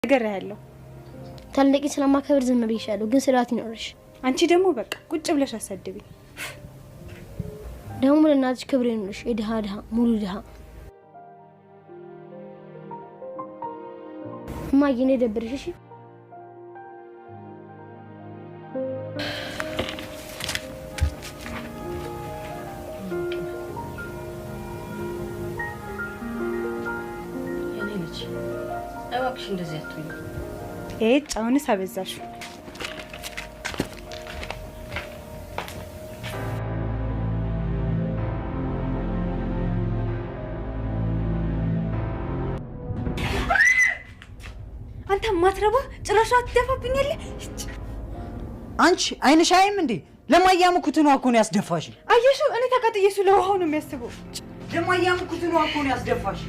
ነገር ያለው ታላቂ ስለማከብር ዝም ብዬሻለሁ፣ ግን ስርዓት ይኖርሽ። አንቺ ደግሞ በቃ ቁጭ ብለሽ አሰድብኝ። ደግሞ ለእናትሽ ክብር ይኖርሽ። የድሃ ድሃ ሙሉ ድሃ። እማዬ እኔ ደብርሽ። እሺ የኔ ልጅ እባክሽ እንደዚህ አትሁኝ። ኤጭ አሁንስ አበዛሽው። አንተ ማትረባ ጭራሽ አትደፋብኛለህ። አንቺ አይንሽ አይም እንዴ? ለማያምኩትን እኮ ነው ያስደፋሽ። አየሽው፣ እኔ ተቃጥዬ እሱ ለውሃው ነው የሚያስበው። ለማያምኩትን እኮ ነው ያስደፋሽ።